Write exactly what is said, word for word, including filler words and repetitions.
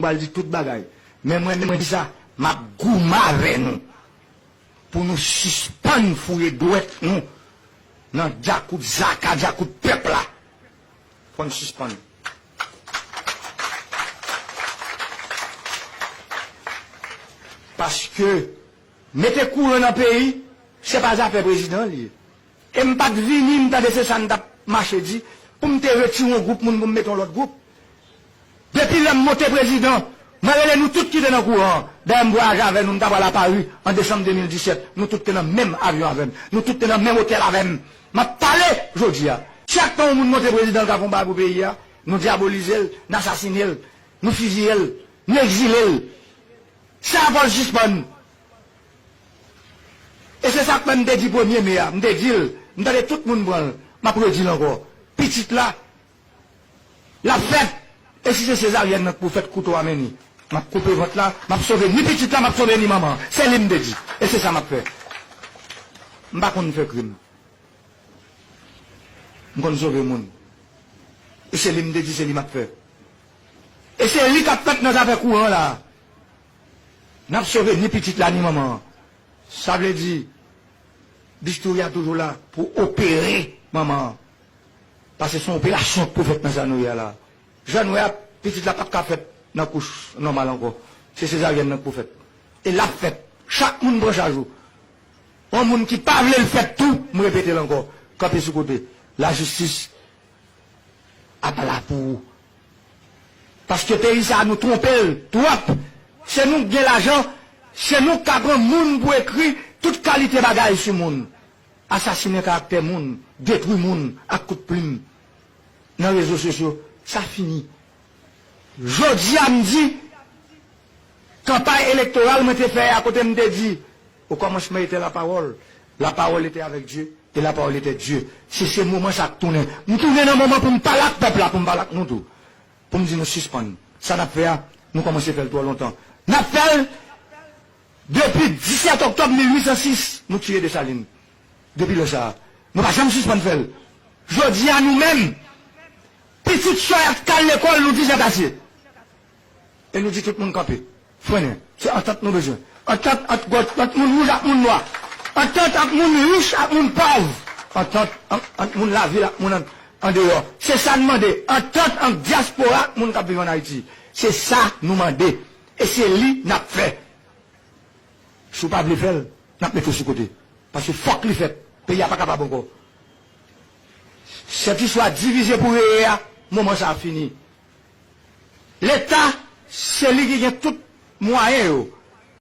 M pral di tout bagay. Men mwen menm, mwen di sa, m ap goumen avè nou pou nou sispann fouye dwèt nou nan djakout zaka, djakout pèp la. Fò n sispann. Paske mete kouran nan peyi, se pa zafè prezidan li ye. E m pa t vini, m tande se sa n t ap mache di, pou m te retire yon gwoup moun pou m mete yon lòt gwoup. Depi lè m monte prezidan, mwen rele nou tout ki te nan kouran an. Dayè, m vwayaje avè nou, m ta pral a Pari an desanm de mil disèt. Nou tout te nan menm avyon avè m. Nou tout te nan menm otèl avè m. M ap pale jodi a. Chak tan yon moun monte prezidan, l ka fè yon bagay pou peyi a, nou dyabolize l, n asasine l, nou fiziye l, nou egzile l. Sa fò l sispann. E se sa k fè m te di premye me a, m te di l, m tande tout moun pran l, m ap redi l ankò. Pitit la, l ap fèt. E si se sezaryèn nan k pou fèt, kouto a men ni. M ap koupe vant la, m ap sove ni pitit la, m ap sove ni manman an. Se li m te di. E se sa m ap fè. M pa konn fè krim. M konn sove moun. E se li m te di, se li m ap fè. E se li k ap fèt nan zafè kouran la. N ap sove ni pitit la, ni manman an. Sa vle di, bistouri a toujou la pou opere manman an. Paske se yon operasyon k pou fèt nan sa nou ye a la. Jan nou wè a, pitit la p ap ka fèt nan kouch nòmal ankò. Se sezaryèn nan k pou fèt. E l ap fèt. Chak moun pran chaj ou. Yon moun ki pa vle l fèt tou, m repete l ankò, kanpe sou kote. Lajistis ap la pou ou. Paske peyi sa a, nou twonpe l twòp. Se nou k gen lajan, se nou k ka pran moun pou ekri tout kalite bagay sou moun. Asasinen karaktè moun, detwi moun ak kout plim nan rezo sosyo, sa fini. Jodi a, m di, kanpay elektoral mwen te fè a, kote m te di, au commencement était la parole, la parole était avec Dieu, et la parole était Dieu. Se, se moman sa k tounen. M tounen nan moman pou m pale ak pèp la, pou m pale ak nou tou. Pou m di nou sispann. Sa n ap fè a, nou kòmanse fè l twò lontan. N ap fè l depi disèt oktòb mil uit san sis, nou tiye Desalin. Depi lè sa a, nou pa janm sispann fè l. Jodi a, nou menm, pitit Soyat k al lekòl, nou di jan kase. E nou di tout moun kanpe. Frennen. Se antant nou bezwen. Antant ant gòt, ant moun wouj ak moun nwa. Antant ant moun rich ak moun pòv. Antant ant, ant moun lavil ak moun an, andeyò. Se sa n mande. Antant ant dyaspora ak moun k ap viv ann Ayiti. Se sa nou mande. E se li n ap fè. Si w pa vle fè l, n ap mete w sou kote. Paske fòk li fèt. Peyi a pa kapab ankò. Sèt istwa divize pou reye a, moman sa a fini. Leta, se li ki gen tout mwayen yo.